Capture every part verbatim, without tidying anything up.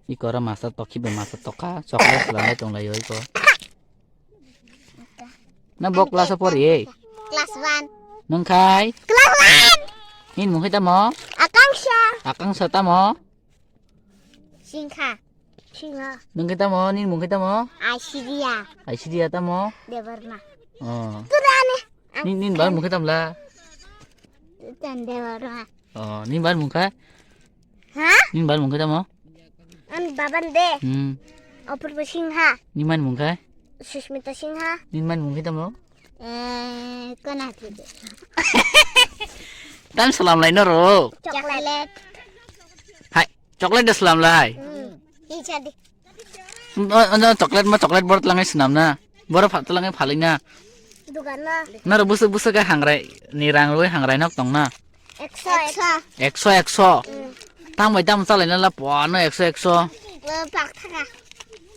Iko oro masa tokhi bai masa tokha, chocolate swlamlai tonglaio iko. Na bo class o pori? Class one. Nwng khai? Class one. Nini mung khai tamo? Akangsha. Akangsha tamo? Singha. Singha. Nwng khai tamo? Nini mung khai tamo? Aishwarya. Aishwarya tamo? Debbarma. Oh. Kurane. Nini, nini bar mung khai tamla? Tan Debbarma. Oh, nini bar mung khai? Ha? Nini bar mung khai tamo? Ani baban de. Hmm. Apurba Singha. Nini man mung khai? Susmita Singha. Nini man mung khai tamo? Eh, kona thide. Tam swlamlai noro. Chocolate. Hai, chocolate da swlamlai. Hmm. Hi chadi. No, no, chocolate ma chocolate bor tlangai swnamna. Bor pha tlangai phalina. Dugan na. Noro busuk busuk ke hangrai ni rang roi hangrai nok tongna. Ekso, ekso. Ekso, ekso. Hmm. Tang bai tamo chalaina la po no ekso, ekso. Pak thaka.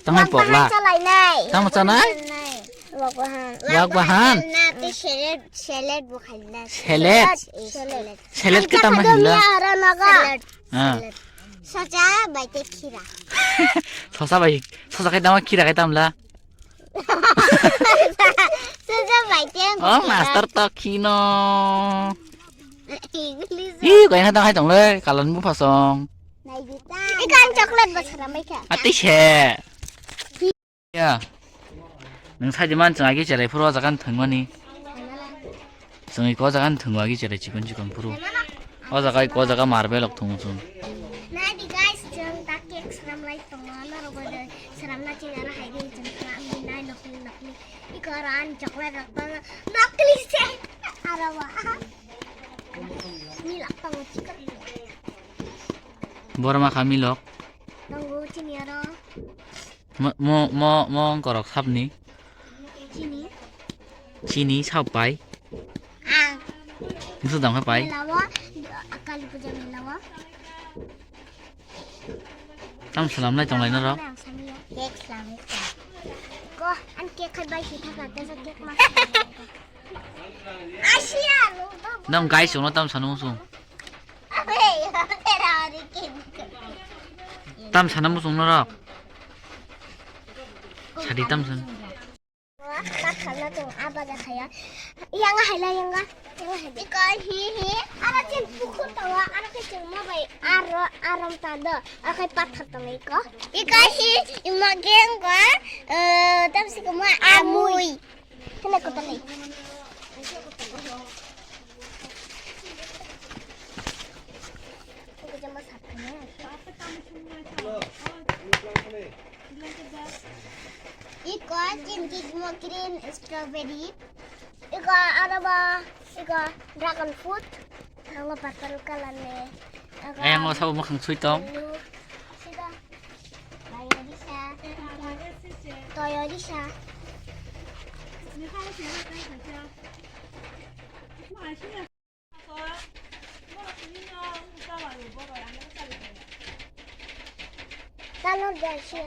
Tangai pokla. Chalainai. Tamo chanai? Wak bahan. Wak bahan. Na te selet, selet bo khaina. Selet? Selet. Selet ke tamo hinla? Ara naga. Selet. Ah. Selet. Sosa bai te khira. Sosa bai, sosa khai tamo khira khai tamla. Sosa bai te. Oh, master to khino. English. Ih, kau yang datang hai tong le, kalan bu pasong. Ikan chocolate bo sara mai kha. Ati se. Ya. Nang sai man chang agi cherai phuru jagan thangmani. Chang ko jagan thangwa agi cherai chikon chikon phuru. O jaga ko jaga marbe lok thung sung. Nai di guys, chang ta cake sram lai tongo, na rogo de sram na ching ara hai de chang ta nai lok lok ni. Iko ran chocolate rok tongo. Nokli se. Ara wa. Milok tongo chikon. Borma kha milok. Tongo chini aro. Mo, mo, mo, mo wngkorok sabni? Chini. Chini sab pai? Ang. Musu dam khe pai? Mela o, Kali Puja mela o. Tam salam lai tong lai norok? Ang sami ya. Cake salam lai tong. Ko, an cake khai bai si thaka, tesa cake ma. Asia, lo, lo, lo. Nang guys, uno tam sanu sung. Abe, yo, tera ori cake. Tam sana musung norok. Sadi tam san. Wah, tak sana tong, apa dah saya? Yang hai lah, yang lah. Yang hai. Iko hi hi. Ara chin pukhur tawa, ara ke chin ma bai. Aro, aram tado. Akai pathar tong iko. Iko hi, ima geng ko. Eh, tam si ko ma amui. Kena ko tali. Iko chin ki mo green strawberry. Iko araba, iko dragon fruit. Alo purple color ni. Iko eh, mo sabo mokhang sui tong. Sida. Toyo disa. Toyo disa. Talo dasi.